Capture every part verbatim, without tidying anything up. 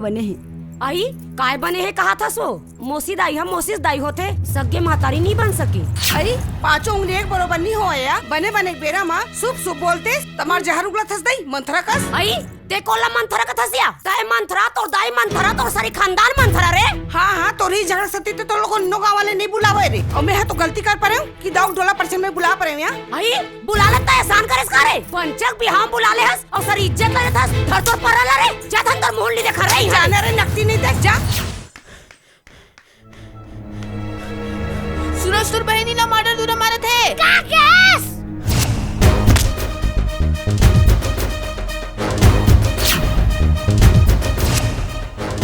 बने हे। आई, काय बने हे कहाथस वो? मोसी दाई ह मोसीस दाई होथे, सगे महतारी नी बन सके। अई, पांचों उंगली एक बरोबर नी होवय या। बने बने के बेरा म शुभ शुभ बोलते, त मार जहर उगलथस दाई, मंथरा कस। अई, ते कोला मंथरा कथस या? तय मंथरा, तोर दाई मंथरा, तोर सारी खानदान मंथरा रे। हाँ, हाँ, तोर ही झगड़ा सती ते तोर लोगन नो गाँव वाले नी बुलावे रे। अउ मैं ह तो गलती कर परेंव कि दाऊ डोला परछन में बुला परेंव या। अई, बुला ले त एहसान करेस का रे? पंचक बिहाव बुला ले हस, अउ सर इज्जत ला देथस, धर तोर पर्रा ला रे, जा धन तोर मुंह नी देखा रे, इहाँ जाने रे, नकती नी देख, जा। सूरज तोर बहिनी ला मर्डर दूरा मारत हे। का केस?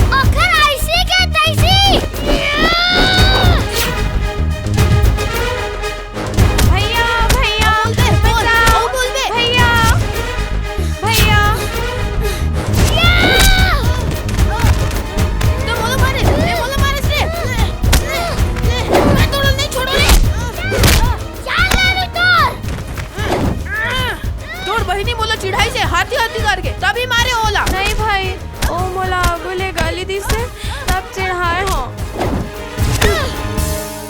ओखर ऐसी के तैसी। भैया, भैया, बोल बे, बोल, बचाओ। बोल बे। भैया, भैया। तो मोला मारे, ए, मोला मारे रे। मैं तोला नहीं छोड़ो रे। चल रे तोर। तोर बहिनी मोला चिढ़ाइसे हाथी हाथी करके, तभी मारे ओला। नहीं भाई, ओ मोला आगू ले गाली दिसे, तब चिढ़ाए हो।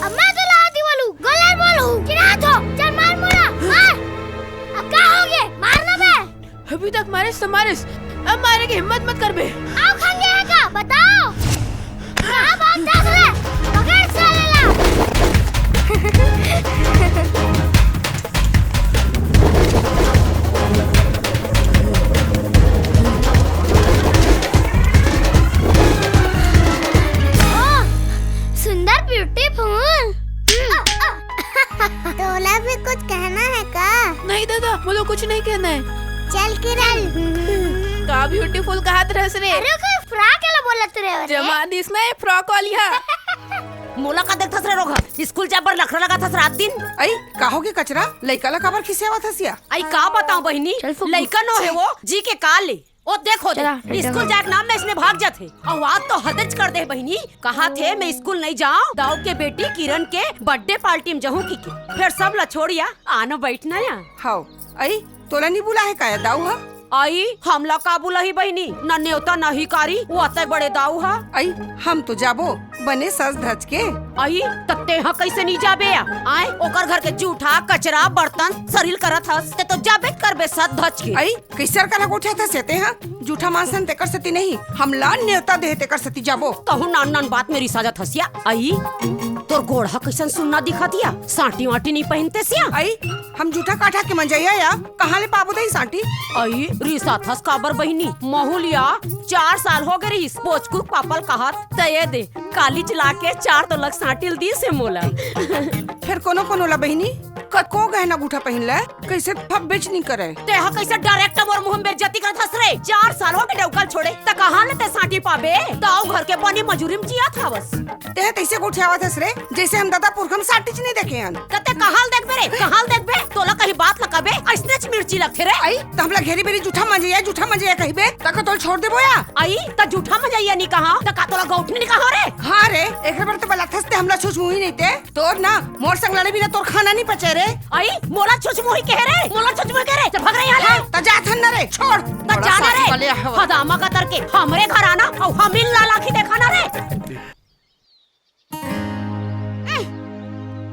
अब मैं तो लाती बोलू, गलत बोलू, चिढ़ा दो, चल मार मोला, मार। अब का हो गए? मार ना बे। अभी तक मारिस तो मारिस, अब मारे के हिम्मत मत कर बे। आओ खंगे है का? बताओ। कहाँ भागथस रे? पकड़ साले ला। ओ, सुंदर beautiful। तोला भी कुछ कहना है का? नहीं दादा, मोला कुछ नहीं कहना है। चल किरण। का beautiful कहत रहस रे? अरे ओकर फ्रॉक ला बोलत रे, अरे। जमा दिस ना ये फ्रॉक वाली हा। मोला का देखथस रे रोगहा? स्कूल जाए बर नखरा लगाथस रात दिन। अई, का होगे कचरा? लइका ला काबर खिसियावत हस या? अई, का बताऊं बहिनी, चल फुक। लइका नो हे वो, जी के का ले? ओ देखो दे, चला, बेटा। स्कूल जाए के नाम में इसने भाग जाथे। अउ आज तो हदच कर दे बहिनी, कहाथे मैं स्कूल नहीं जाऊं, दाऊ के बेटी किरण के birthday party में जाहूं की के। फिर सब ला छोड़िया, आनो बैठना या। हाव, अई, तोला नी बुलाहे का या दाऊ हा? अई, हमला का बुलाही बहिनी? न नेवता न हिकारी, वो अतक बड़े दाऊ हा। अई, हम तो जाबो, बने सज धज के। अई, त तेहा कैसे नी जाबे या? आय, ओकर घर के जूठा, कचरा, बर्तन, सरील करत हस, ते तो जाबे करबे सज धज के। अई, कैसर करा गोठियाथस या तेहा? जूठा मानसन तेकर सेती नहीं, हमला नेवता देहे तेकर सेती जाबो। तहू नान नान बात में रिसा जाथस या। अई, तोर गोड़ हा कैसन सुन्ना दिखत या? सांटी वाटी नी पहिनतेस या? अई, हम जूठा काठा के मंजइया या, कहाँ ले पाबो दई सांटी? अई, रिसाथस काबर बहिनी? महूलिया चार साल हो गे रहिस, पोचकू पापल कहत, त ये दे, काली चला के चार तो लग सांटी ल दिस हे मोला। फिर कोनो कोनो ला बहिनी, कतको गहना गुठा पहिन ले, कैसे फब्बेच नी करे। तेहा कैसे direct मोर मुंह में बेइज्जती करत हस रे? चार साल हो गे डौका ल छोड़े, त कहाँ ले ते सांटी पाबे? दाऊ घर के बनी मजूरी में जियत हवस। तेहा तैसे गोठियावत हस रे, जैसे हम दादा पुरखा म सांटी च नी देखे हन। त ते कहाँ ल देखबे रे? कहाँ ल देखबे? तोला कहीं बात ल कबे, अइसनेच मिर्ची लगथे रे। अई, त हमला घेरी बेरी जूठा मंजइया, जूठा मंजइया कहिबे, त का तोला छोड़ देबो या? अई, त जूठा मंजइया नी कहा, त का तोला गौठनी नी कहा रे? हाँ रे, एकर बर तो बलाथस ते हमला छुछमुही नहीं ते। तोर ना, मोर संग लड़े बिना तोर खाना नहीं पचे रे। अई, मोला छुछमुही कहे रे, मोला छुछमुही कहे रे, चल भाग रे यहाँ ले। त जाथन ना रे, छोड़। त बड़ा जाना सासी रे, वाले आहवत। हदामा कतर के, हमरे घर आना, अउ हमिन लाल आँखी देखाना रे।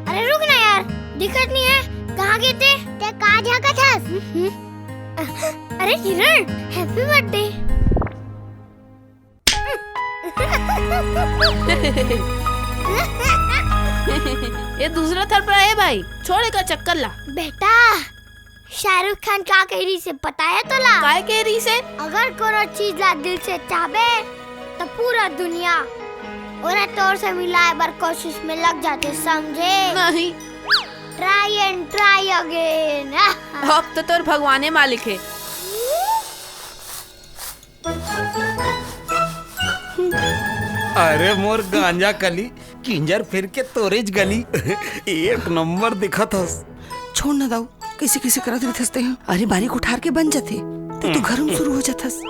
अरे रुक ना यार, दिखत नहीं है, कहाँ गे ते? ते का झांकत हस? हम्म। अरे किरण, happy birthday। ये दूसरा थरपरा है भाई, छोड़ एकर चक्कर ला। बेटा, शाहरुख खान का कह रही से पता है तोला? काय कह रही से? अगर कोनो चीज ला दिल से चाहबे, तो पूरा दुनिया ओला तोर से मिलाए बर कोशिश में लग जाथे, समझे? नहीं। Try and try again। अब तो तोर भगवाने मालिक है। अरे मोर गांजा कली, किंजर फिर के तोरेज गली। एक नंबर दिखत हस। छोड़ ना दाऊ, कैसे कैसे करत रहिथस ते ह। अरे बारी कोठार के बन जाथे, ते तो घर में शुरू हो जाथस।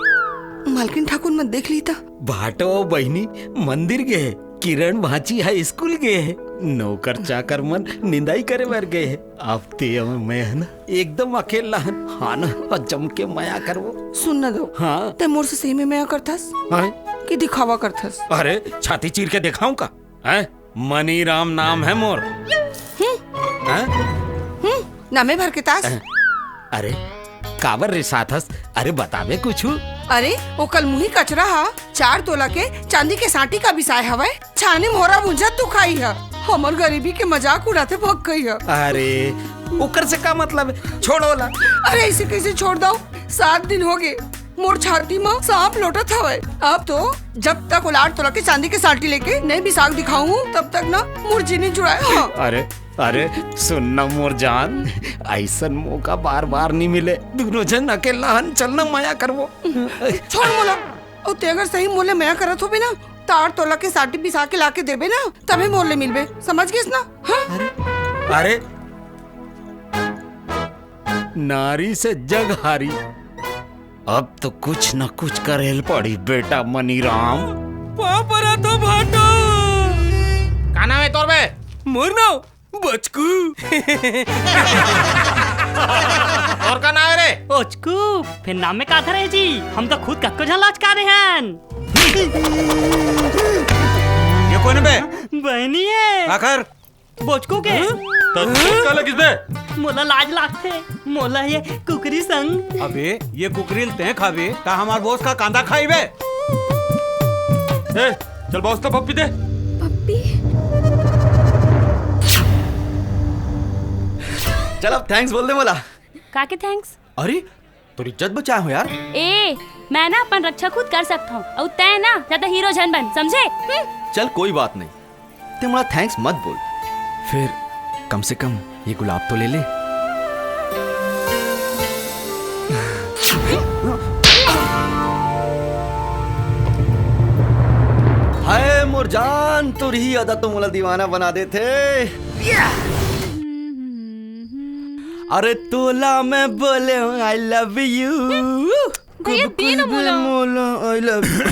मालकिन ठाकुर मन देख ली त। भाटो बहिनी मंदिर गे हे, किरण भांची ह स्कूल गे हे, नौकर चाकर मन निंदाई करे बर गे हे। अब ते अउ मैं ह ना एकदम अकेला हन। हाँ ना, अउ जम के मया करबो। सुन ना दाऊ, हाँ। ते मोर से सही में मया करथस? हाँ। कि दिखावा करथस? अरे, छाती चीर के देखाऊं का? हैं? मनीराम नाम है मोर। हैं? हम्म, नामे भर के तास। अरे, काबर रिसाथस? अरे, बताबे कुछु। अरे, ओ कल मुही कचरा हा चार तोला के चांदी के सांटी का बिसाए हवय। छानी मोरा भुंजा तू खाई ह। हमर गरीबी के मजाक उड़ाते भग गई ह। अरे, ओकर से का मतलब है? छोड़ो ला। अरे, ऐसे कैसे छोड़ दो? सात दिन हो गए, मोर छाती म सांप लोटत हवय। अब तो जब तक ओला आठ तोला के चांदी के साटी लेके नहीं बिसाख दिखाऊं, तब तक ना मोर जीनी जुड़ाए। हाँ। अरे, अरे, सुन ना मोर जान, ऐसन मौका बार बार नहीं मिले। दोनों झन अकेला हन, चल ना मया करबो। छोड़ मोला। अउ ते अगर सही मोले मया करत होबे ना, त आठ तोला के साटी बिसा के लाके देबे ना, तभे मोर ले मिलबे, समझ गेस ना? हाँ? अरे, नारी से जग हारी। अब तो कुछ न कुछ करेल पड़ी बेटा मनीराम। पाँव परत हो भाटो। का नाम है तोर बे? मोर नाम बचकू। और का नाम है रे? ओचकू। फिर नाम में का धरे जी? हम तो खुद कतको झन लचका दे हन। ये कौन है बे? बहनी है। आखिर बोचकू के। हाँ? त तोर का लगिस बे? मोला लाज लागथे। मोला ये कुकरी संग। अबे, ये कुकरी ल तैं खाबे, त हमार बोस का कांदा खाई बे? ए, चल बोस त पप्पी दे। पप्पी? चल अब thanks बोल दे मोला। का के thanks? अरे, तोर इज्जत बचाए हो यार। ए, मैं ना अपन रक्षा खुद कर सकता हूँ, और तै ना ज्यादा हीरो झन बन, समझे? हम्म। चल कोई बात नहीं, ते मोला thanks मत बोल, फिर कम से कम ये गुलाब तो ले ले। हाय मोर जान, तोर ही अदा तो मोला दीवाना बना देथे। अरे तोला मैं बोले हूँ I love you। भैया, दे ना मोला। मोला I love you।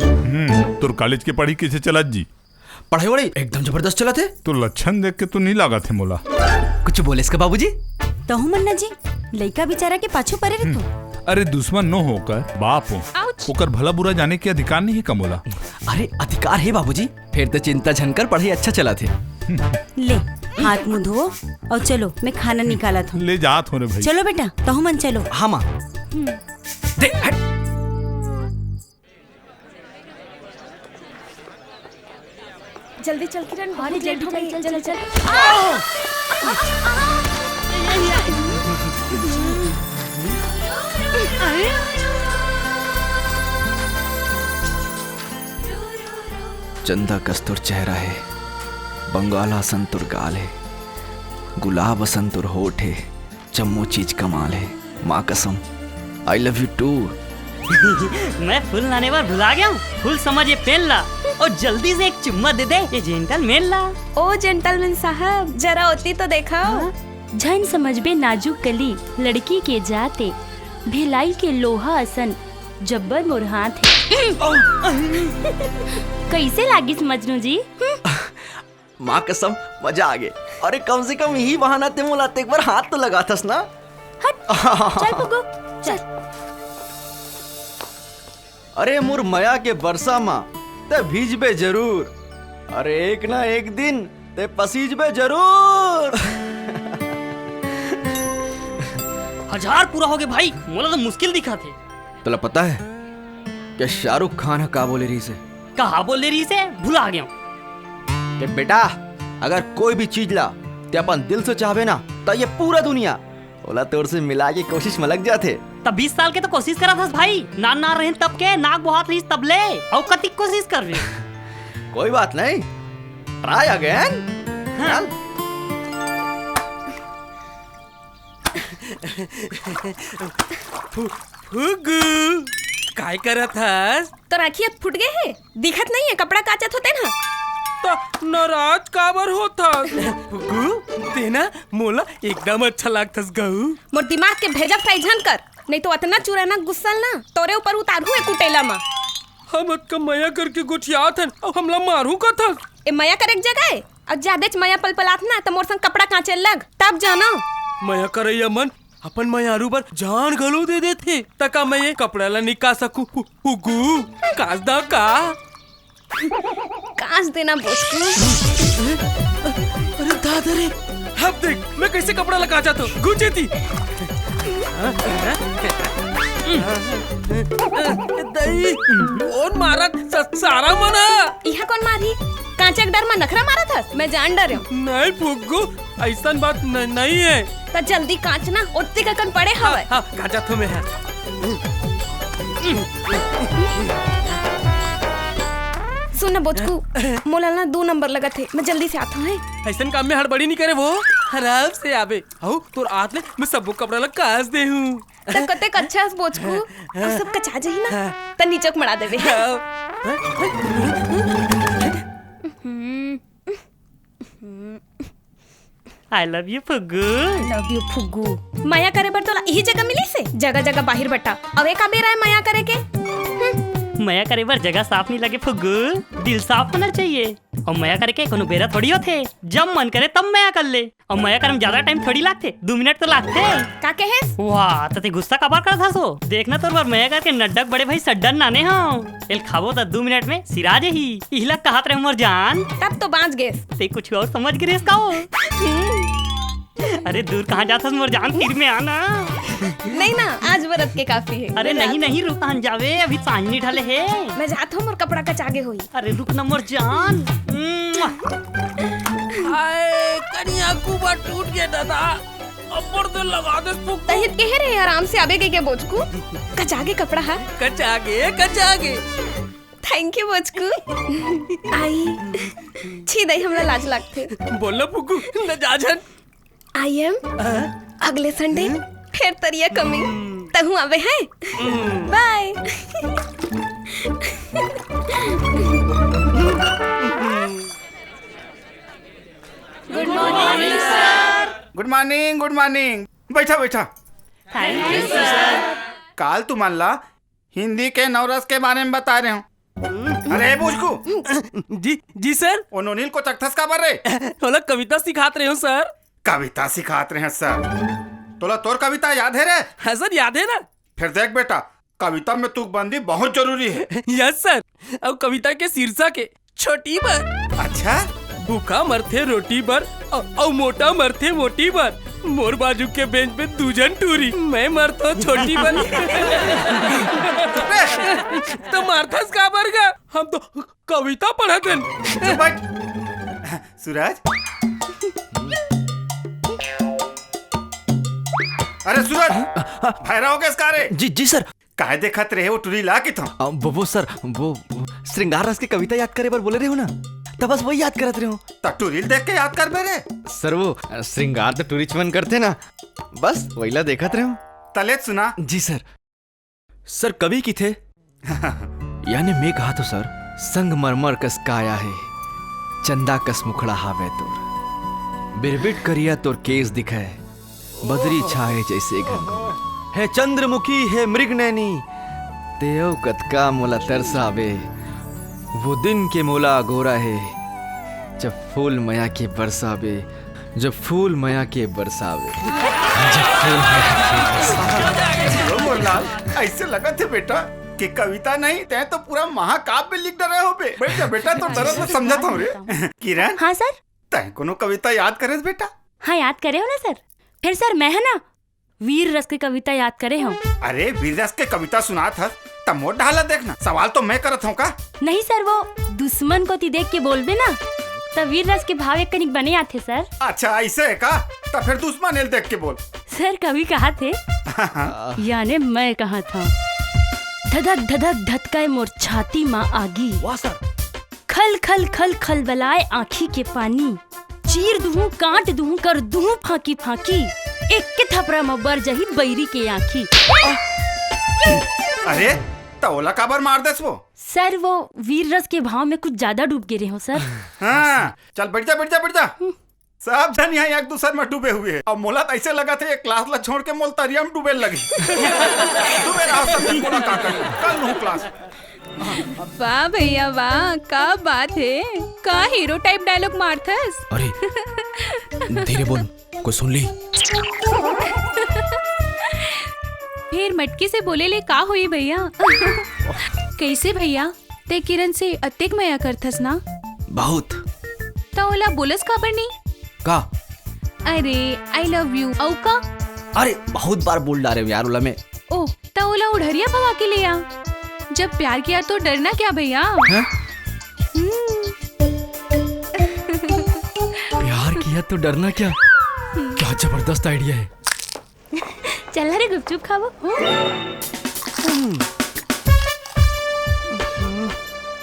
हम्म, तोर कॉलेज के पढ़ाई कैसे चलत जी? पढ़ाई वढ़ाई एकदम जबरदस्त चलत हे। तो लक्षण देख के तो नहीं लागत हे मोला। कुछ बोलेस का बाबूजी? तहु मन ना जी, लइका बेचारा के पाछू परे रहिथो। अरे दुश्मन नो हो ओकर, बाप हो। Ouch। ओकर भला बुरा जाने के अधिकार नहीं है का मोला? अरे अधिकार है बाबूजी, फिर तो चिंता झन कर, पढ़ाई अच्छा चलत हे। ले, हाथ मुंह धो और चलो, मैं खाना निकालत हूँ। ले जात हो रे भाई। चलो बेटा, तहु मन चलो। हाँ माँ। हम्म। दे, हट। जल्दी चल किरण, बहुत अरे, लेट हो गई, चल, चल, चल। चंदा कस तोर चेहरा हे, बंगाला असन तोर गाल हे, गुलाब असन तोर होठ हे, जम्मो चीज कमाल हे। माँ कसम, I love you too। मैं फूल लाने बर भुला गया हूँ। फूल समझ ये पेन ला, और जल्दी से एक चुम्मा दे दे ये जेंटलमैन ला। ओ जेंटलमैन साहब, जरा ओती तो देखा। हाँ? झन समझबे नाजुक कली, लड़की के जाते, भिलाई के लोहा असन जब्बर मोर हाथ हे। कैसे लागिस मजनू जी? माँ कसम, मजा आ गे। अरे कम से कम यही बहाना ते मोला एक बार हाथ तो लगाथस ना। हट, चल फुग्गू, चल। अरे मोर मया के बरसा मा ते भीजबे जरूर। अरे एक ना एक दिन ते पसीजबे जरूर। हजार पूरा हो गे भाई, मोला तो मुश्किल दिखा थे। तोला पता है कि शाहरुख खान ह का बोले रहिस हे? कहा बोले रहिस हे? भुला गया हूँ। ते बेटा, अगर कोई भी चीज ला ते अपन दिल से चाहबे ना, त ये पूरा दुनिया ओला तोर से मिलाए के कोशिश में लग जाथे। तब बीस साल के तो कोशिश करत हस भाई, नान नान रहिन तब के, नाक बोहात रहिस तब ले, अउ कतिक कोशिश कर रहे। कोई बात नहीं, try again। हाँ। चल। फु-, फुगू, काय करत हस? तोर आँखी ह फूट गे हे, दिखत नहीं है, कपड़ा काचत होते ना। त नाराज काबर होथस? फुगू, ते ना मोला एकदम अच्छा लागथस गऊ। मोर दिमाग के भेजा fry झन कर, नहीं तो अतना चुराना गुस्सा ल ना तोरे ऊपर उतारहूँ ए कुटेला मा। हम अतका मया करके गोठियात हन, अब हमला मारहूँ कथस? ए मया करे के जगह ए, अब जादेच मया पलपलात ना, त मोर संग कपड़ा कांचे लग, तब जाना। मया करइया मन अपन मयारू बर जान घलो दे देथे, त का मैं ये कपड़ा ला निकाल सकूं? फु-, फुग्गू, कांच दा का? कांच देना बोचकू। अरे दादा रे, अब देख, मैं कैसे कपड़ा ला कांचत हों, गुचेती। दई, कौन मारत? स-, सारा मना। इहाँ कौन मारी? कांचे के डर म नखरा मारत हस? मैं जान डरेंव। नहीं फुग्गू, अइसन बात न-, नहीं है। त जल्दी कांच ना, ओत्ती ककन पड़े हवय। हाँ, कांचत हों मैं, हाँ। सुन ना बोचकू, मोला ना दू नंबर लगत हे, मैं जल्दी से आत हों, हैं? अइसन काम में हड़बड़ी नहीं करे वो, आराम से आबे। हऊ, तोर आत ले मैं सबो कपड़ा ला कांच दे हूँ। त कतेक अच्छा हस बोचकू, अब सब कचा जाही ना, त नीचे के मड़ा देबे, हैं? हाँ। हम्म। I love you फुग्गू। Love you फुग्गू। मया करे बर तोला इही जगह मिलिस हे, जगह जगह बाहिर बट्टा। अब ए का बेरा हे मया करे के? हम्म। मया करे बर जगह साफ नहीं लगे फुग्गू, दिल साफ होना चाहिए। अउ मया करे के कोनो बेरा थोड़ी होथे, जब मन करे तब मया कर ले। अउ मया करे में ज्यादा टाइम थोड़ी लागथे, दू मिनट तो लागथे। का कहेस? वाह, त ते गुस्सा काबर करत हस ओ? देख ना तोर बर मया करके नड्डा के बड़े भाई सड्डन लाने हंव। एला खाबो त दू मिनट में सिरा जाही। इही ला कहत रहेंव मोर जान। तब तो बांच गेस। ते कुछ अउ समझ गे रेहेस का ओ? अरे दूर कहाँ जात हस मोर जान, तीर में आ ना। नहीं ना, आज बरत के काफी हे। अरे नहीं, नहीं, रुक, कहाँ जाबे, अभी सांझ नहीं ढले हे। मैं जात हों, मोर कपड़ा कचा गे होही। अरे रुक ना मोर जान। हाय, कनिहा कुबा टूट गे दादा। अब्बड़ देर लगा देस फुग्गू। तहीं त कहे रहेंव आराम से आबे कहिके बोचकू। कचा गे कपड़ा हा। कचा गे, कचा गे। Thank you बोचकू। आई। छी दई, हमला लाज लागथे। बोल ना फुग्गू, लजा झन। I am अगले Sunday फेर तरिया coming। तहूँ आबे हैं। Bye। Good morning, good morning। बैठा, बैठा। Thank you, sir। काल तुमन ला हिंदी के नवरस के बारे में बताय रहेंव। अरे बोचकू। जी, जी sir। ओ नोनी ल कोचकथस काबर रे? ओला कविता सिखात रहेंव sir। कविता सिखात रहेंव sir? तोला तोर कविता याद हे रे? हाँ sir, याद हे ना। फेर देख बेटा, कविता में तुकबंदी बहुत जरूरी हे। Yes sir। अउ कविता के शीर्षक हे छोटी बर। अच्छा? भूखा मरथे रोटी बर, अ-, अउ मोटा मरथे वोटी बर। मोर बाजू के bench में दू झन टूरी, मैं मरथों छोटी बर। त मारथस काबर गा? हम तो कविता पढ़त हन। चुप बैठ। सूरज। अरे सूरज, भैरा हो गेस का रे? जी, जी sir। काय देखत रहे ओ टूरी ला किथों? अ, वो, वो sir, वो, वो श्रृंगार रस के कविता याद करे बर बोले रहेव ना, त बस वही याद करत रहेंव। त टूरी ल देख के याद करबे रे। Sir, वो, अ, श्रृंगार त टूरीच मन करथे ना, बस वही ला देखत रहेंव। त ले सुना। जी sir। Sir, कवि किथे? याने मैं कहा तो sir, संगमरमर कस काया हे, चंदा कस मुखड़ा हावय तोर, बिरबिट करिया तोर केस दिखय, बदरी छाए जैसे घनघोर। हे चंद्रमुखी, हे मृग नैनी, तेव कतका मोला तरसावे। वो दिन के मोला अगोरा हे, जब फूल मया के बरसावे, जब फूल मया के बरसावे, जब फूल मया के बरसावे। मोरलाल, ऐसे लगत हे बेटा कि कविता नहीं, तैं तो पूरा महाकाव्य लिख डरे होबे। बैठ जा बेटा, तोर दरद ल समझत हंव रे। किरण। हाँ sir। तैं कोनो कविता याद करेस बेटा? हाँ, याद करे हों ना sir। फेर sir, मैं ह ना वीर रस के कविता याद करे हंव। अरे, वीर रस के कविता सुनात हस, त मोर डहर ला देख ना, सवाल तो मैं करत हंव का? नहीं sir, वो दुश्मन कोती देख के बोलबे ना, त वीर रस के भाव एक कनिक बने आथे sir। अच्छा, ऐसे हे का? त फेर दुश्मन ल देख के बोल। Sir, कवि कहाथे, याने मैं कहत हंव, धधक धधक धतकाय मोर छाती म आगी। वाह sir। खल खल खल खलबलाय आँखी के पानी, चीर दुहूँ, काट दुहूँ, कर दुहूँ फाँकी फाँकी, एक के थपरा म बर जाही बैरी के आँखी। अरे, त ओला काबर मार देस वो? Sir, वो वीर रस के भाव में कुछ ज्यादा डूब गे रहेंव sir। हाँ, चल बैठ जा, बैठ जा, बैठ जा। सब झन इहाँ एक दूसर म डूबे हुए हे। अब मोला त ऐसे लगथे, ये class ला छोड़ के मोला तरिया म डूबे लगही। डूबे रहा सब झन, मोला का करही, कल नोहूँ class। वाह भैया वाह, का बात हे, का hero type dialogue मारथस। अरे, धीरे बोल, कोई सुन ली। फेर मटकी से बोले ले का होई भैया? कैसे भैया, ते किरण से अतेक मया करथस ना? बहुत। त ओला बोलस काबर नहीं? का? अरे, I love you। अउ का? अरे, बहुत बार बोल डारे हूँ यार ओला मैं। ओ, त ओला उढ़रिया भगा के ले आ। जब प्यार किया तो डरना क्या भैया? हैं? हम्म। प्यार किया तो डरना क्या? क्या जबरदस्त आइडिया है। चल रे गुपचुप खाबो।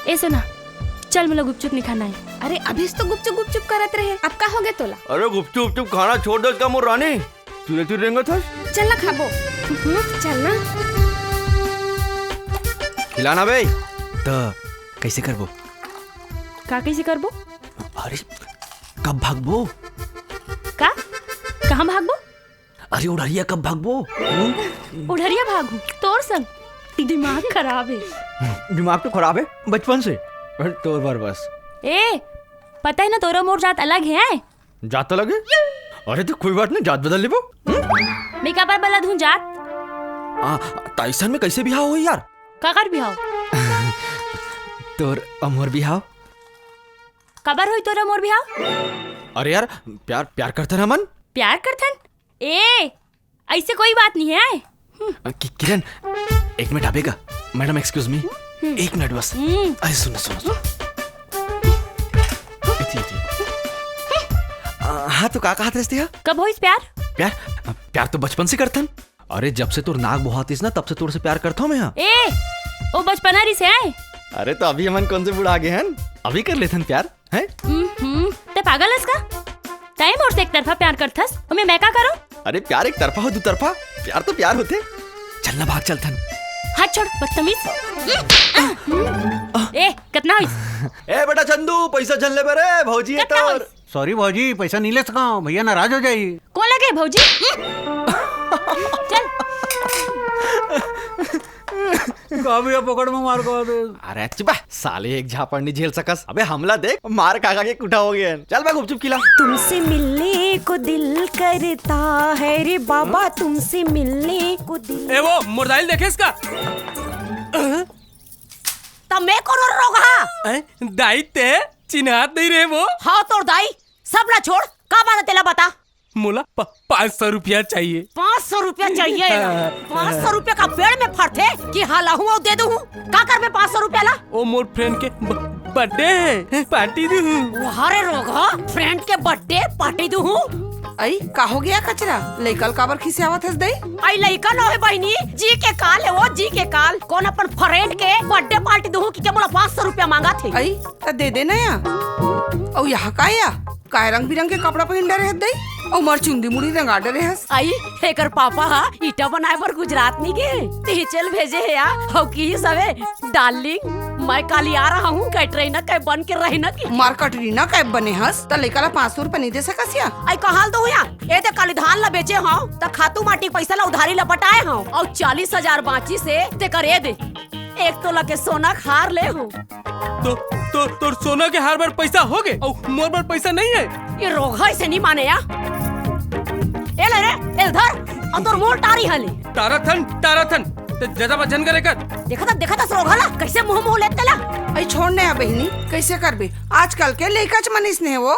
ए सोना, चल मोला गुपचुप नहीं खाना है। अरे अभी तो गुपचुप गुपचुप करत रहे, अब का हो गया तोला? अरे गुपचुप गुपचुप खाना छोड़ दे का मोर रानी, तुरे तुरे रेंगत हस। चल ना खाबो। हम्म, चल ना। खिलाना बे। त कैसे करबो? का कैसे करबो? अरे कब भागबो? का? कहाँ भागबो? अरे उढ़रिया कब भागबो? हम्म? उढ़रिया भागू तोर संग? दिमाग खराब है। दिमाग तो खराब है बचपन से। तोर बर बस। ए, पता है ना तोरा मोर जात अलग है। जात अलग है? अरे तो कोई बात नहीं, जात बदल लेबो। हम्म? मैं काबर बदल दूं जात? आ, त अइसन में कैसे बिहाव होई यार? काकर बिहाव? तोर अउ मोर बिहाव। काबर होई तोर अउ मोर बिहाव? अरे यार, प्यार, प्यार करथन हमन। प्यार करथन? ए, ऐसे कोई बात नहीं है। अ, कि-, किरण, एक मिनट आबे का? मैडम, excuse me, हम्म। एक मिनट बस। हम्म। अरे सुनो, सुनो, सुनो। इति, इति। अ, हाँ, तो का कहत रहस ते हा? कब होइस प्यार? प्यार? अ, प्यार तो बचपन से करथन। अरे, जब से तोर नाक बोहातिस ना, तब से तोर से प्यार करथों मैं हा। ए, ओ बचपना रिस है। अरे, तो अभी हमन कौन से बुढ़ा गए हन? अभी कर लेथन प्यार। हैं? हम्म, ते पागल हस का? तैं मोर से एक तरफा प्यार करथस, ओमे मैं का करूं? अरे प्यार एक तरफा हो, दू तरफा? प्यार तो प्यार होथे। चल ना भाग चलथन। हाथ छोड़, बदतमीज। ए, कतना होइस? ए बेटा चंदू, पैसा झन लेबे रे, भौजी है कतना तोर। होइस? Sorry भौजी, पैसा नहीं ले सका, भैया नाराज हो जाई। कोन लगे भौजी? चल। का भैया पकड़ में मार को दे। अरे चुप बे, साले एक झापड़ नहीं झेल सकस। अबे हमला देख, मार खा खा के कुटा हो गए हैं। चल बे गुपचुप खिला। तुमसे मिलने को दिल करता है रे बाबा, तुमसे मिलने को दिल। ए वो मोर दाई ल देखेस का? त मैं कोनो रोगहा? हैं? दाई ते चिन्हात नहीं रे वो। हाँ तोर दाई, सब ला छोड़, का बात है तेला बता। मोला प-, पाँच सौ रुपया चाहिए। पाँच सौ रुपया चाहिए ना? हाँ। पाँच सौ रुपया का पेड़ में फरथे कि हालाहूँ अउ दे दूँ? का करबे पाँच सौ रुपया ला? ओ मोर friend के ब-, birthday है, party दूँ। वाह रे रोगहा, friend के birthday party दूँ। अई, का हो गया कचरा? लइका ल काबर खिसियावत हस दई? अई लइका नो हे बहिनी, जी के काल हे वो, जी के काल। कोन अपन friend के birthday party दूँ कि के मोला पाँच सौ रुपया मांगत हे? अई, त दे दे ना या। अउ यहाँ का या? काय रंग बिरंग के कपड़ा पहिन डरे हस दई, अउ मोर चुंदी मुड़ी रंगा डरे हस। अई, एकर पापा हा ईटा बनाए बर गुजरात नी गे, तिही चल भेजे हे या, अउ किहिस हवे, "Darling, मैं कल आ रहा हूँ, कैटरीना कैफ बन के रहना की।" मार कटरीना कैफ बने हस, त लइका ला पाँच सौ रुपया नी दे सकस या? अई, कहाँ ल दूँ या? ए दे काली धान ला बेचे हव, त खातू माटी पैसा ला उधारी ला पटाए हव, अउ चालीस हजार बाँचिस हे, तेकर ए दे, एक तोला के सोना के हार ले हूँ। तो, तो, तोर सोना के हार बर पैसा हो गे, अउ मोर बर पैसा नहीं है। ये रोगहा इसे नहीं माने या। ए ले रे, ए धर, अउ तोर मोर टारी हले। टाराथन, टाराथन, ते ज्यादा बचन करे कर। देखा था, देखा था रोगहा ला, कैसे मुंह मुंह लेते ला। अई छोड़ ने हा बहिनी, कैसे करबे? आजकल के लइकाच मनिस ने वो।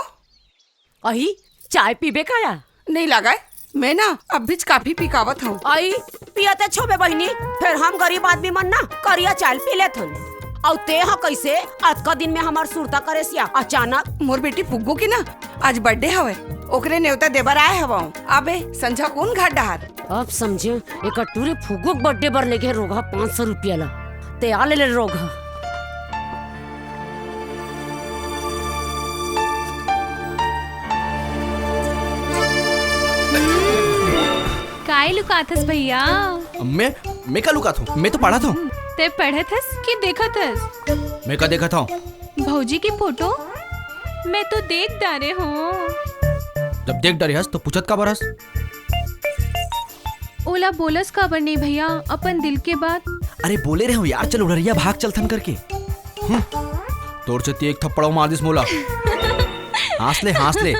अई, चाय पीबे का या? नहीं लगाए, मैं ना अभीच coffee पी के आवत हूँ। अई, पियते छोबे बहिनी, फेर हम गरीब आदमी मन ना करिया चाय पी लेथन। अउ ते ह कैसे अतका दिन में हमर सुरता करेस या अचानक? मोर बेटी फुग्गू के ना आज birthday हवय, ओकरे नेवता देबर आए हवं। अबे संझा कोन घाट डहार? अब समझे, एकर टूरी फुग्गू के birthday बर लेगे रोगहा पाँच सौ रुपया ला। ते आ ले ले रोगहा। काय लुकाथस भैया? मैं, मैं का लुकाथों? मैं तो पढ़त हूँ। ते पढ़त हस कि देखत हस? मैं का देखत हूँ? भौजी के फोटो मैं तो देख डारे हूँ। जब देख डारे हस तो पूछत काबर हस? ओला बोलस काबर नहीं भैया, अपन दिल के बात। अरे बोले रहे हूँ यार, चल उड़रिया भाग चलथन करके। हम्म, तोर चेती एक थप्पड़ मार दिस मोला। हाँस ले, हाँस ले।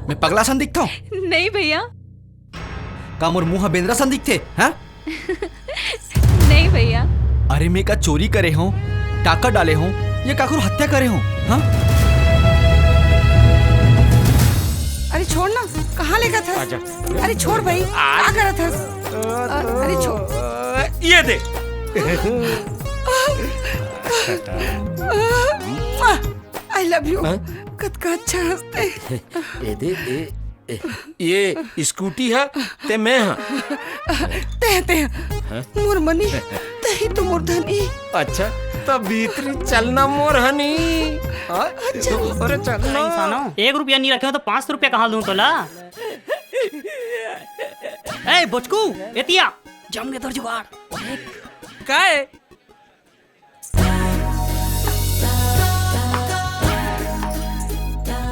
मैं पगला सन दिखता हूँ? नहीं भैया। का मोर मुंह ह बेंदरा सन दिखथे, हाँ? नहीं भैया। अरे, मैं का चोरी करे हूँ, डाका डाले हूँ, या काखुर हत्या करे हूँ, हाँ? अरे छोड़ ना, कहाँ लेगत हस? अरे छोड़ भाई, का करत हस? अरे छोड़। ये दे। I love you। हाँ? कतका अच्छा हंसते। ए दे, ए, ए। ये स्कूटी है, ते मैं हाँ। ते, ते। हाँ? मोर मनी, ते ही तो मोर धनी। अच्छा, त भीतरी चलना मोर हनी। हाँ? अच्छा। अरे चलना। इंसानो, एक रुपया नहीं रखे हो तो पाँच सौ रुपया कहाँ दूं तोला? ए, बोचकू, एतिया, जम के तोर जुगाड़। काय?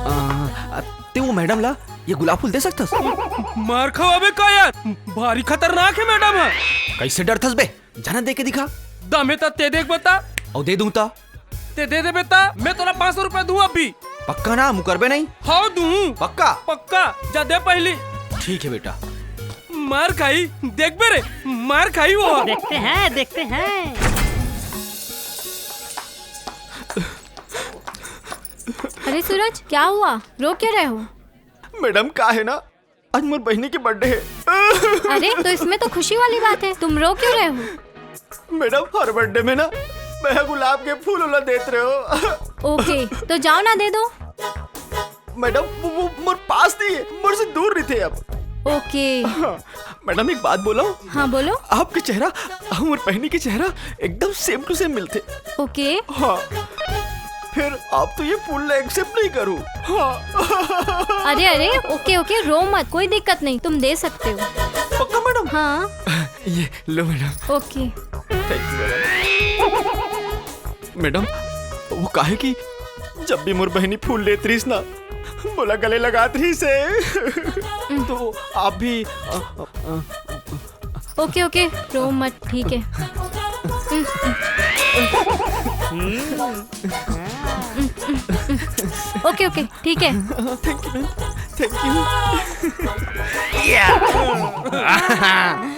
आ, ते वो मैडम ला ये गुलाब फूल दे सकथस? मार खवाबे का यार? भारी खतरनाक है मैडम ह। कैसे डरथस बे? जाना दे के दिखा। दमे त ते देख बता। अउ दे दूं त? ते दे देबे त मैं तोला पाँच सौ रुपया दूं अभी। पक्का ना, मुकरबे नहीं? हाँ दूं। पक्का? पक्का। जा दे पहली। ठीक है बेटा। मार खाई, देखबे रे, मार खाई वो। देखते हैं, देखते हैं। अरे सूरज, क्या हुआ? रो क्यों रहे हो? मैडम, का है ना, आज मोर बहिनी के बर्थडे है। अरे, तो इसमें तो खुशी वाली बात है, तुम रो क्यों रहे हो? मैडम, हर बर्थडे में ना, मैं गुलाब के फूल ओला देत रहे हो। ओके, तो जाओ ना, दे दो। मैडम, वो, वो मोर पास नहीं है, मोर से दूर नहीं थे अब। ओके। हाँ, मैडम, एक बात बोलो। हाँ, बोलो। आपके चेहरा, हमर बहिनी के चेहरा एकदम same to same मिलथे। ओके। हाँ, फिर आप तो ये फूल ला accept नहीं करो। हाँ। अरे, अरे, ओके, ओके, रो मत, कोई दिक्कत नहीं, तुम दे सकते हो। पक्का मैडम? हाँ। ये लो madam. Okay. Thank you madam. Madam, वो काहे कि जब भी मोर बहिनी फूल लेत रहिस ना, मोला गले लगात रहिस हे। तो आप भी, अ, अ, अ, ओके, ओके, रो मत, ठीक है। ओके, ओके, ठीक है। Thank you, thank you।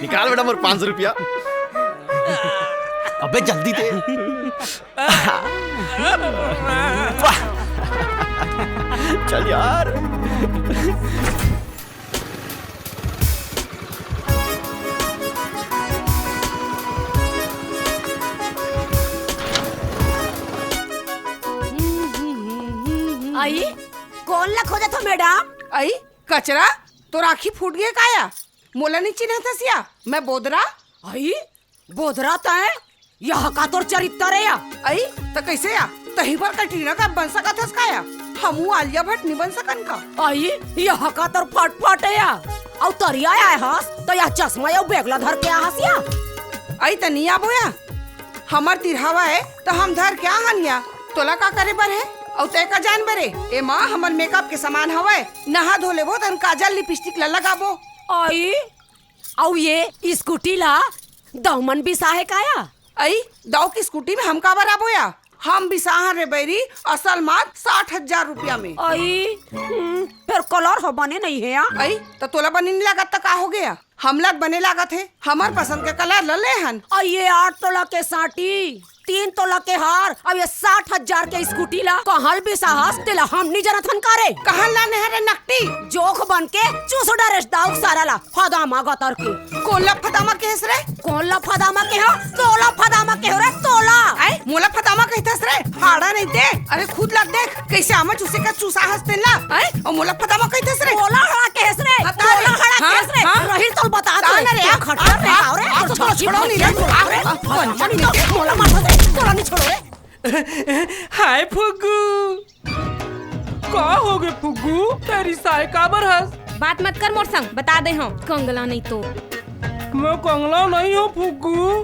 निकाल बेटा मोर पाँच सौ रुपया। अबे जल्दी दे। वाह। चल यार। आई, कोन ला खोजत हो मैडम? आई, कचरा, तोर आँखी फूट गे का या? मोला नहीं चिन्हत हस या? मैं बोदरा? आई, बोदरा तैं? यह का तोर चरित्र ए या? अई, त कइसे या? तहीं बर कटरीना कैफ बन सकत हस का या? हमू आलिया भट्ट नी बन सकन का? अई, यह का तोर फटफट ए या? अउ तरिया आए हस, त यह चश्मा अउ बेगला धर के आ हस या? अई, त नी आबो या? हमर तीर हवय, त हम धर के आहन या। तोला का करे बर हे? अउ तैं का जान बर हे? एमा हमर मेकअप के सामान हवय। नहा धो लेबो, तहन काजल, लिपस्टिक ल लगाबो। अई, अउ ये स्कूटी ला दऊ मन बिसाहे का या? अई, दऊ के स्कूटी में हम काबर आबो या? हम बिसाहन रे बैरी, असल मात साठ हजार रुपया में। अई, हम्म, फेर कलर ह बने नइ हे या? अई, त तोला बने नइ लागत त का हो गया? हमला त बने लागत हे, हमर पसंद के कलर ल ले हन। अई, ये आठ तोला के साटी, तीन तोला के हार, अउ ये साठ हजार के स्कूटी ला कहल बिसाहस, तेला हम नी जानत हन का रे? कहल ला नेहरे नकटी। जोंक बन के चूस डारेस दऊ सारा ला, फदामा गतर के। कोन ला फदामा केहेस रे? कोन ला फदामा केहेंव? तोला फदामा केहेंव रे, तोला। आय, मोला फदामा कहिथस रे? हाड़ा नहीं दे। अरे खुद ला देख, कइसे आमा चूसे कस चूसाहस तेन ला। आय, अउ मोला फदामा कहिथस रे? तोला हड़ा केहेस रे? हाँ, तोला हड़ा केहेस रे? हाँ? रही तोल बता दे। ना रे, तू खट्टर रे, हाँ, आओ रे, हाँ, तोर तो छोड़ो, छोड़ो नहीं रे। अरे, अरे, अरे, मोला मार दे, तोला नहीं छोड़ो रे। हाय फुग्गू, का हो गे फुग्गू? तैं रिसाय काबर हस? बात मत कर मोर संग, बता दे हंव, कंगला नहीं तो। मैं कंगला नहीं हंव फुग्गू,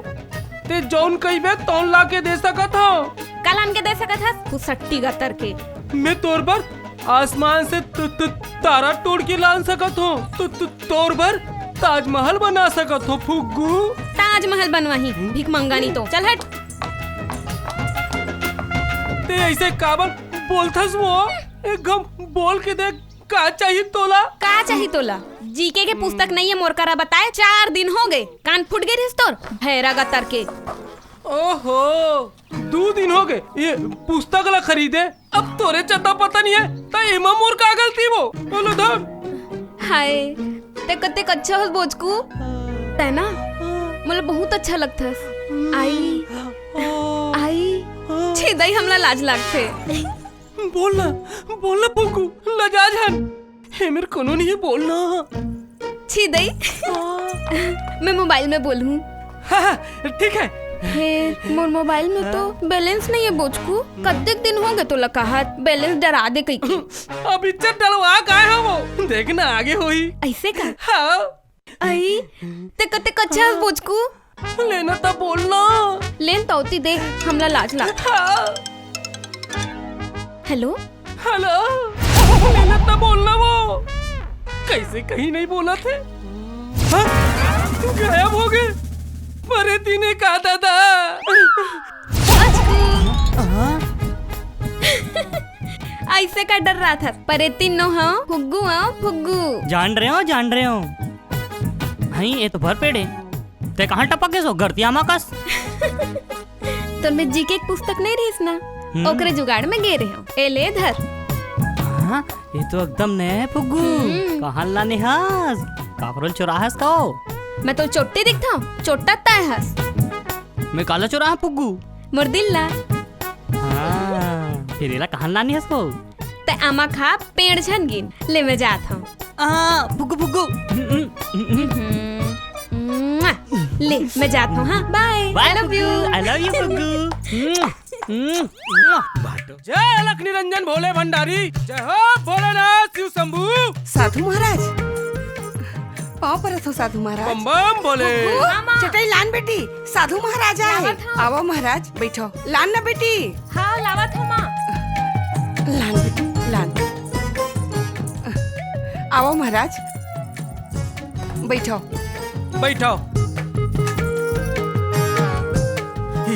तैं जौन कहिबे तौन ला के दे सकत हंव। का लान के दे सकत हस? कुसट्टी गतर के। मैं तोर बर आसमान से त, त, तारा तोड़ के लान सकत हंव। त, त, तोर बर ताजमहल बना सकत हंव फुग्गू। ताजमहल बनवाही, भिखमंगा नहीं तो। चल हट। तैं अइसे काबर बोलथस वो? एक घम बोल के देख, का चाही तोला? का चाही तोला? जीके के पुस्तक नइये मोर करा बताए, चार दिन हो गए। कान फूट गए रिहिस तोर, भैरा गतर के। ओहो, दू दिन हो गए ये पुस्तक ला खरीदे, अब तोरे चता पता नहीं है, त एमा मोर का गलती वो? बोलो धन। हाय, ते कतेक अच्छा हस बोचकू, तै ना मोला बहुत अच्छा लगथस। आई, आई, छी दई हमला लाज लागथे। बोल ना, बोल ना पुगू, लजा झन। हे मेर कोनो नहीं है, बोल ना। छी दई। मैं मोबाइल में बोलहूँ। हाँ, हाँ, ठीक है। हे, मोर मोबाइल में तो बैलेंस नहीं है बोचकू। कतेक दिन हो गए तोला कहत, बैलेंस डरा दे कहिके। अब इज्जत डलवा काय हो वो? देख ना आगे होई। ऐसे का? हाँ। आई, ते कतेक अच्छा हस बोचकू। लेना त बोल ना। लेन तौती दे, हमला लाज लाग। हाँ। हेलो? हेलो? लेना त बोल ना वो। कैसे कहीं नहीं बोला थे? हाँ? गायब हो गए। मरे तीने का दादा। ऐसे का डर रहा था? परे तीनों हाँ, फुग्गू हाँ, फुग्गू। जान रहे हो, जान रहे हो। हई, ये तो भर पेड़े। ते कहाँ टपक गेस ओ गरतिया मा कस? तोर में जीके के पुस्तक नहीं रहिस ना, हम्म। ओकरे जुगाड़ में गे रहे हो। ए ले धर। हाँ, ये तो एकदम नया है फुग्गू। हम्म। कहाँ लाने हस? काकरोल चोराहस का ओ? मैं तो चोट्टी दिखता हूँ, चोट्टा ताय हस। मैं काला चोराहा फुग्गू? मोर दिल ला। हाँ, फिर एला कहाँ लाने हस ओ? तै आमा खा पेड़ झन गिन। ले मैं जात हूँ। आ, फुग्गू, फुग्गू। हम्म, हम्म, हम्म। हम्म। ले, मैं जात हूँ, हाँ? Bye। Bye, I love you। I love you, फुग्गू। हम्म, हम्म, हम्म। जय अलख निरंजन भोले भंडारी, जय हो भोलेनाथ शिव शंभू। साधु महाराज, पाँव परत हो साधु महाराज। बम बम भोले। फुग्गू, चटई लान बेटी, साधु महाराज आए। लावत हूँ। आवा महाराज, बैठो। लान ना बेटी। हाँ, लावत हूँ माँ। लान बेटी, लान। आवा महाराज, बैठो। बैठो।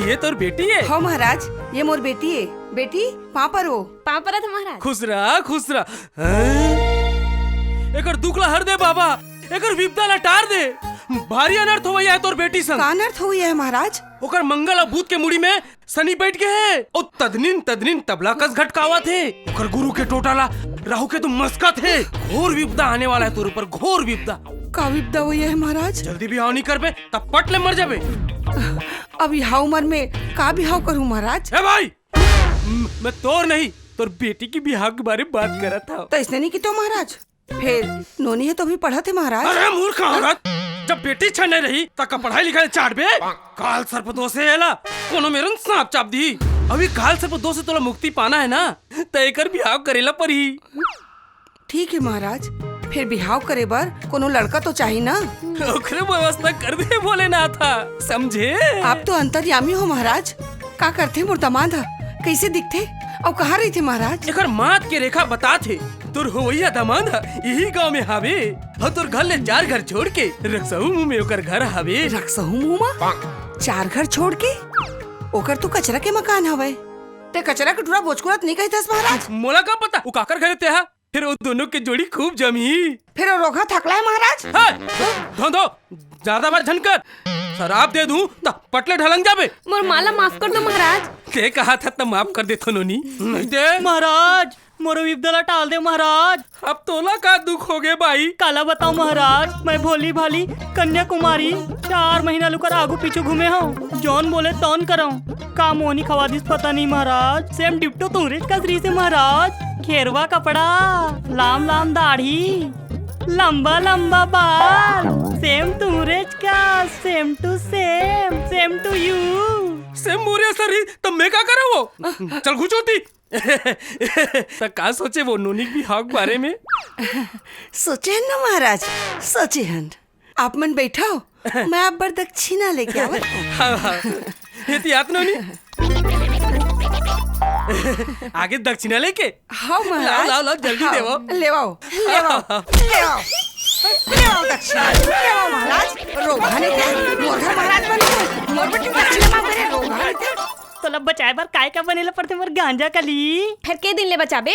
ये तोर बेटी है? हो महाराज, ये मोर बेटी है। बेटी, पाँव परो। पाँव परत हूँ महाराज। खुश रहा, खुश रहा। हैं? एकर दुख ला हर दे बाबा, एकर विपदा ला टार दे। भारी अनर्थ होवइया है तोर बेटी संग। का अनर्थ होवइया है महाराज? ओकर मंगल अउ बुध के मुड़ी में शनि बैठ गे हे, अउ तदनिन तदनिन तबला कस घटकावत हे। ओकर गुरु के टोटा ला राहु केतु मसकत हे। घोर विपदा आने वाला है तोर ऊपर, घोर विपदा। का विपदा होवइया है महाराज? जल्दी बिहाव नहीं करबे, त पट ले मर जाबे। अब इहा उमर में का बिहाव करूँ महाराज? ए भाई, म-, मैं तोर नहीं, तोर बेटी के बिहाव के बारे में बात करत हव। त अइसने नहीं कितो महाराज। फेर नोनी हे तो अभी पढ़त हे महाराज। अरे मूर्ख औरत, जब बेटी छने रही त का पढ़ाई लिखाई चाटबे? काल सर्प दोष हे एला, कोनो मेरन सांप चाप दिही। अभी काल सर्प दोष से तोला मुक्ति पाना हे ना, त एकर बिहाव करे ला परही। ठीक हे महाराज, फेर बिहाव करे बर कोनो लड़का तो चाही ना। ओकरे व्यवस्था कर दे भोलेनाथ, समझे? आप तो अंतर्यामी हो महाराज। का करथे मोर दमाद ह? कइसे दिखथे? अउ कहाँ रहिथे महाराज? एकर मात के रेखा बतात हे। तोर होवइया दमाद ह इही गांव में हावे। अउ तोर घर ले चार घर छोड़ के रक्सहू मुंह में ओकर घर हावे। रक्सहू मुंह मा? चार घर छोड़ के? ओकर तो कचरा के मकान हवय। ते कचरा के टूरा बोचकुरत नहीं कहिथस महाराज? मोला का पता, वो काकर घरे ते हा? फेर वो दोनों के जोड़ी खूब जमी। फेर वो रोगहा थकला है महाराज? हे, धोंधो, ज्यादा बात झन कर। सराप दे दूं त पटले ढलंग जाबे। मोर माला माफ कर दो महाराज। ते कहा था त माफ कर देथों नोनी। नहीं दे। महाराज, मोर विपदा ला टाल दे महाराज। अब तोला का दुख होगे बाई? काला बताओ महाराज, मैं भोली भाली कन्याकुमारी चार महीना लुकर आगू पीछू घूमे हव, जौन बोले तौन करव। का मोहनी खवा दिस पता नहीं महाराज, सेम डिप्टो तुंहरेच कस रहिसे महाराज। घेरवा कपड़ा, लाम लाम दाढ़ी, लंबा लंबा बाल, सेम तुंहरेच कस, same to same, same to you। सेम मोरे असर ही, त मैं का करा वो? चल घुचोती। त का सोचे वो नोनी के बिहाव के बारे में? सोचे हन ना महाराज, सोचे हन। आप मन बैठव, मैं आप बर दक्षिणा लेके आवत हूँ। हाँ, हाँ। एती आत नोनी। आगे दक्षिणा लेके। हाँ महाराज। लाव, लाव, लाव, जल्दी हाँ, देवव। लेवाओ, लेवाओ, लेवाओ, लेवाओ दक्षिणा, लेवाओ महाराज। रोगहा नहीं थे, मोर घर महाराज बने थे, मोर बेटी दक्षिणा मांग करे, रोगहा नहीं थे। तोला बचाए बर काय का बने ला पड़थे मोर गांजा कली? फेर के दिन ले बचाबे?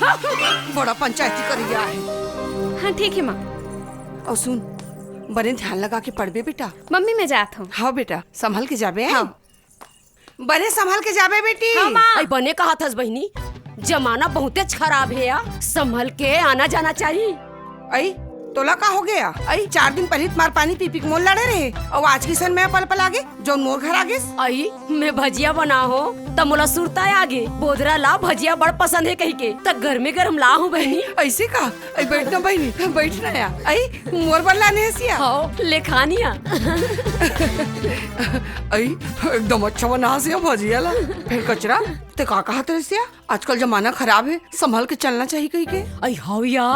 बड़ा पंचायती करिया हे। हाँ, ठीक हे माँ। अउ सुन, बने ध्यान लगा के पढ़बे बेटा। मम्मी, मैं जात हूँ। हाँ बेटा, संभल के जाबे। हाँ। बने संभल के जाबे बेटी। हाँ, माँ। अई बने कहत हस बहिनी, जमाना बहुतेच खराब हे या, संभल के आना जाना चाही। अई तोला का हो गया? अई चार दिन पहिली तुम्हार पानी पी पी के मोर लड़े रहे, अउ आज किसन मैं पल पल आगे, जौन मोर घर आगे। अई मैं भजिया बना हो, त मोला सुरता आगे, बोधरा ला भजिया बड़ पसंद हे कही के, त गरमे गरम ला हूँ बहिनी। अइसे का? अई बैठ ना बहिनी, बैठ ना या। अई मोर बर लाने हस या? हाँ, ले खा निया। अई एकदम अच्छा बना हस या भजिया ला। फेर कचरा, ते का कहत रहिस या? आजकल जमाना खराब हे, संभल के चलना चाही कही के। अई हव या,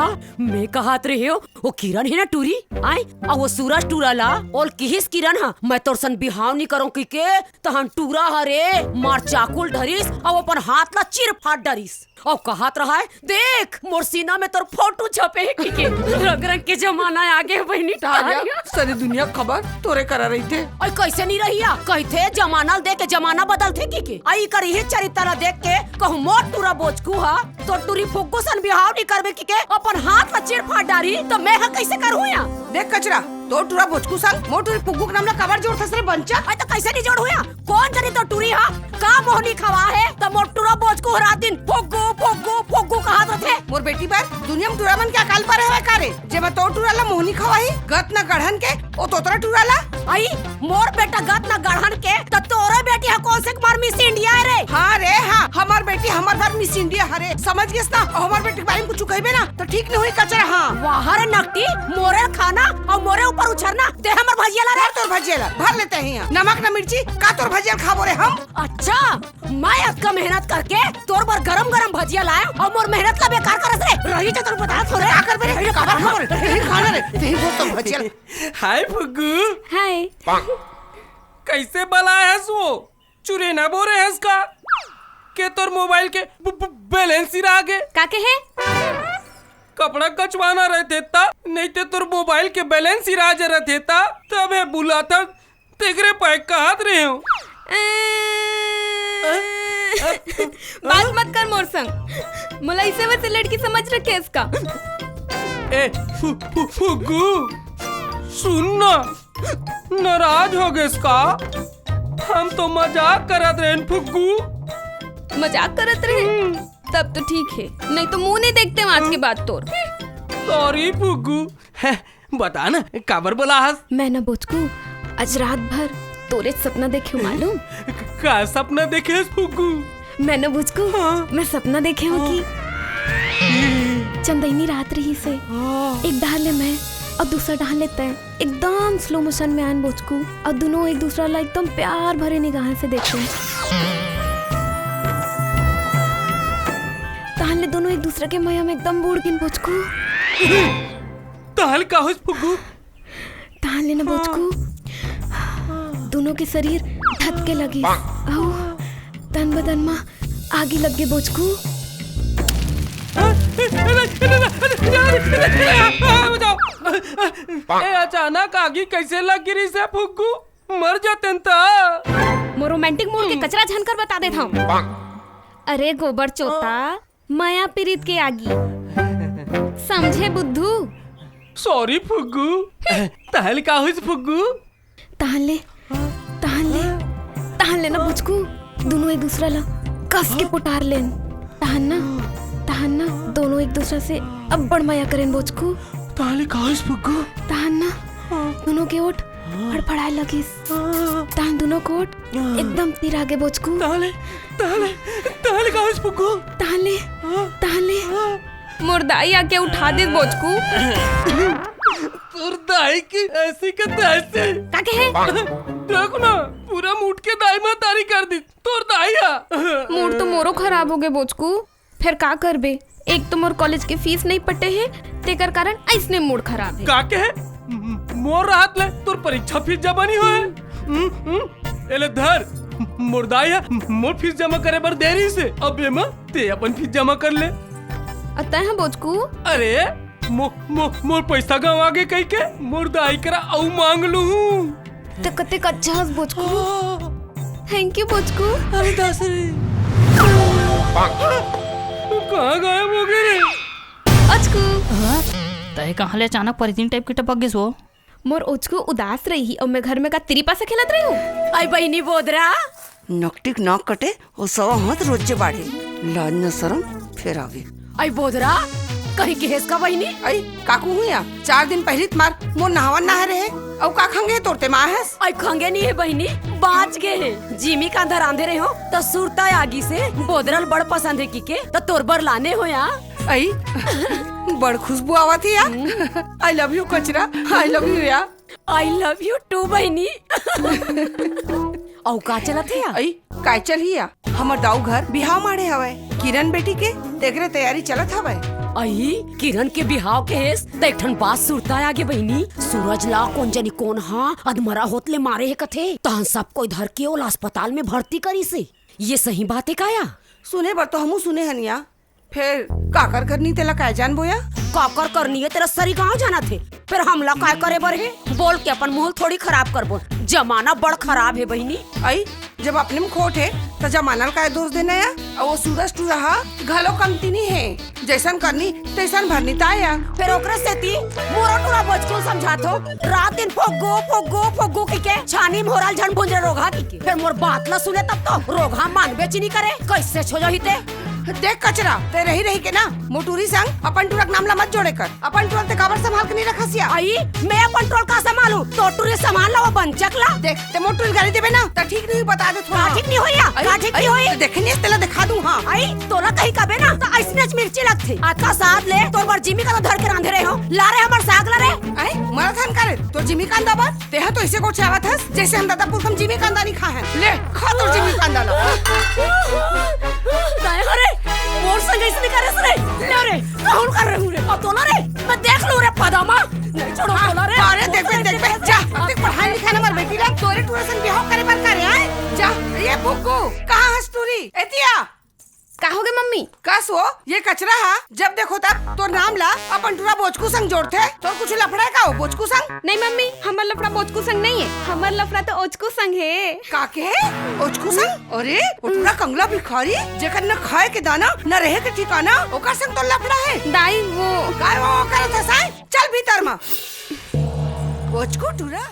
मैं कहत रहे हो, वो किरण हे ना टूरी, आय, अउ वो सूरज टूरा ला, ओल किहिस किरण हा, मैं तोर सन बिहाव नी करंव कही के, तहन टूरा हरे, मार चाकुल धरिस, अउ अपन हाथ ला चीर फाड़ डरिस। अउ कहत रहा है, "देख, मोर सीना में तोर फोटो छपे हे," कहिके। रंग रंग के जमाना आगे बहिनी। तारिया, सारी दुनिया खबर तोरे करा रहिथे। अई कइसे नी रहिया? कहिथे, "जमाना ल देख के जमाना बदलथे," कहिके। अई कर इही चरित्र ला देख के कहूँ मोर टूरा बोचकू हा, तोर टूरी फुग्गू सन बिहाव नी करबे कहिके अपन हाथ ला चीर फाड़ डारी, त मैं हा कइसे करहूँ या? देख कचरा, तोर टूरा बोचकू संग मोर टूरी फुग्गू के नाम ला काबर जोड़थस रे बंचा? अई त कइसे नी जोड़हूँ या? कोन जनी तोर टूरी हा का मोहनी खवा हे, त मोर टूरा बोचकू ह रात दिन फुग्गू, फुग्गू, फुग्गू कहत रथे। मोर बेटी बर दुनिया में टूरा मन के अकाल परे हवय का रे? जे मैं तोर टूरा ला मोहनी खवाही, गत न गढ़न के, ओ तोतरा टूरा ला। अई, मोर बेटा गत न गढ़न के, त तोरे बेटी ह कोन से मार Miss India हे रे? हाँ रे, हाँ, हमर बेटी हमर बर Miss India हरे, समझ गेस ना? अउ हमर बेटी के बारे में कुछ कहिबे ना, त ठीक नहीं होही कचरा, हाँ। वाह रे नकटी, मोरे खाना अउ मोरे ऊपर उछरना, दे हमर भजिया ला रे। भर तोर भजिया ला, भर लेते हैं यहाँ। नमक न मिर्ची, का तोर भजिया ला खाबो रे हम? अच्छा, मैं अतका मेहनत करके तोर बर गरम गरम भजिया लाए अउ मोर मेहनत ला बेकार करस रे। रही जा तोर बता थोरे। का करबे रे? काबर खाबो रे? यही खाना रे, यही बहुत तोर भजिया ला। हाय फुग्गू। हाय। कइसे बलाए हस वो? चुरेना बोरे हस का? के तोर मोबाइल के ब-, ब-, balance सिरा गे? का कहे? कपड़ा कचवाना रहिथे त, नहीं ते तोर मोबाइल के balance सिरा जा रहिथे त, तभे बुलाथन, तेकरे पाए कहत रहे हो। बात मत कर मोर संग। मोला अइसे वइसे लड़की समझ रखे हस का? ए, फु-, फु-, फुग्गू, सुन ना, नाराज हो गेस का? हम तो मजाक करत रहेन फुग्गू। मजाक करत रहे? हम्म। तब तो ठीक हे, नहीं तो मुंह नहीं देखते आज के बाद तोर। Sorry फुग्गू। बता ना, काबर बोला हस? मैं ना बोचकू, आज रात भर तोरे सपना देखे हूँ, मालूम? क-, का सपना देखे हस फुग्गू? मैं ना बोचकू, हाँ। मैं सपना देखे हूँ हाँ। कि चंदैनी रात रहिस हे, हाँ। एक डहर ले मैं अउ दूसर डहर ले तैं एकदम slow motion में आन बोचकू, अउ दुनों एक दूसरा ला एकदम प्यार भरे निगाह से देखे। तहन ले दुनों एक दूसरा के मया में एकदम बूड़ गिन बोचकू। तहन का होइस फुग्गू? तहन ले न बोचकू, दुनों के शरीर धधके लगिस। अउ तन बदन म आगी लग गे बोचकू। ए, अचानक आगी कैसे लग गिरी से फुग्गू? मर जातेन त। मोर रोमांटिक मूड के कचरा झन कर बता देत हंव। अरे गोबर चोता, मया पिरीत के आगी। समझे बुद्धू? सॉरी फुग्गू। तहले का होइस फुग्गू? तहले, तहले, तहले ना बुचकू, दुनों एक दूसरा ला कस के पोटार लेन। तहन ना, तहन ना, दोनों एक दूसरा से अब्बड़ मया करेन बोचकू। तहले का होइस फुग्गू? तहन ना, दुनों के ओठ फड़फड़ाए लगिस। तहन दुनों के ओठ एकदम सिरा गे बोचकू। तहले, तहले, तहले का होइस फुग्गू? तहले, हाँ। तहले, हाँ। मोर दाई आके उठा दे बोचकू। तोर दाई के ऐसी के तैसी। का कहे? देख ना, पूरा मूड के दाई महतारी कर दी तोर दाई हा। मूड तो मोरो खराब हो गे बोचकू, फेर का करबे? एक तो मोर कॉलेज के फीस नहीं पटे हे, तेकर कारण ऐसने मूड खराब हे। का कहे? मोर राहत ले तोर परीक्षा फीस जमा नहीं होए। हम्म, हम्म। एले धर, मोर दाई हा मोर फीस जमा करे बर दे रहिस हे। अब एमा ते अपन फीस जमा कर ले। अतः बोचकू। अरे, मो, मो, मोर पैसा गंवा गे कहिके मोर दाई करा अउ मांग लूं। त कतेक अच्छा हस बोचकू। हाँ। Thank you बोचकू। अरे दास रे। कहाँ गायब हो गे रे? ओचकू। तय कहाँ ले अचानक परिधीन टाइप के टपक गिस वो? मोर ओचकू उदास रही अउ मैं घर में का तिरिपा से खेलत रही हूँ। आई बहिनी बोदरा। नकटिक नाक कटे, ओ सवा हाथ रोज जे बाढ़े। लाज न सरम, फेर आगे। आई बोदरा, कहीं के हेस का बहिनी? आई, काकू हुई या? चार दिन पहिली त मार मोर नहावन नहा रहे, अउ का खंगे तोरते माँ हस? आई खंगे नहीं हे बहिनी, बाच गे हे। जिमी कांदा रांधे रहे हो, त सुरता आगी से बोदरा ल बड़ पसंद हे किके, त तोर बर लाने हो या। आई, बड़ खुशबू आवत हे या। I love you कचरा, I love you या। I love you too बहिनी। अउ का चलत हे या? आई, काय चलही या? हमर दाऊ घर बिहाव माड़े हवय किरण बेटी के, तेकरे तैयारी चलत हवय। आई, किरण के बिहाव के हेस, त एक ठन बात सुरता आगे बहिनी। सूरज ला कोन जनी कोन हा अधमरा होत ले मारे हे कथे, तहन सब कोई धर के ओला अस्पताल में भर्ती करिस हे। ये सही बात हे का या? सुने बर तो हमू सुने हन या, फेर काकर करनी तेला काय जानबो या? काकर करनी हे तेला सरी गांव जानत हे, फेर हमला काय करे बर हे? बोल के अपन मुंह थोड़ी खराब करबो। जमाना बड़ खराब हे बहिनी। आई, जब अपने में खोट हे, त जमाना ल काय दोष देना या? अउ वो सूरज टूरा हा घलो कमती नी हे, जैसन करनी तैसन भरनी ताय या। फेर ओकरे सेती मोरो टूरा बोचकू ल समझात हो, रात दिन फोगो, फोगो, फोगो किके छानी मोराल झन भुंजरे रोगहा किके। फेर मोर बात ला सुने तब तो रोगहा मानबे च नी करे, कैसे छो जही ते? देख कचरा, ते रही रही के ना मोटूरी संग अपन टूरा के नाम ला मत जोड़े कर। अपन टूरा ते काबर संभाल के नहीं रखस या? आई, मैं अपन टूरा का संभालू? तो टूरी संभाल ला वो बंचक ला। देख, ते मोटूरी गाली देबे ना, त ठीक नहीं बता दे थोड़ा। का ठीक नहीं होई या? आई, का ठीक आई, नहीं होई? ते देखे नहीं, तेला दिखा दूं, हाँ। आई, तोला कहीं कबे ना, त ऐसने च मिर्ची लगथे। आज का साथ ले, तोर बर जिमी कांदा धर के रांधे रहे हो। ला रे हमर साग ला रे। आई, मरा थन करे, तोर जिमी कांदा बर? तेहा तो ऐसे गोठियावत हस, जैसे हम दादा पुरखम जिमी कांदा नहीं खाए हन। ले, खा तोर जिमी कांदा ला। दाई हो रे, मोर संग ऐसे नहीं करे रे। ले रे, कहूँ कर रहे हूँ रे। अब तोला रे, मैं देख लूँ रे पदामा। नहीं छोड़ो हाँ, तोला रे। अरे देख, देख, देख, देख, जा, देख पढ़ाई लिखाई ना मर बेटी ला, तोरे टूरा संग बिहाव करे बर करे, आए? जा, ये फुग्गू, कहाँ हस टूरी? एतिया। का होगे मम्मी? कस वो, ये कचरा हा, जब देखो तब तोर नाम ला अपन टूरा बोचकू संग जोड़थे। तोर कुछ लफड़ा हे का वो बोचकू संग? नहीं मम्मी, हमर लफड़ा बोचकू संग नहीं हे, हमर लफड़ा तो ओचकू संग हे। का के? ओचकू संग? अरे, वो टूरा कंगला भिखारी, जेकर न खाए के दाना, न रहे के ठिकाना, ओकर संग तो लफड़ा हे। दाई वो। काय वो करत हस, आय? चल भीतर मा। बोचकू टूरा।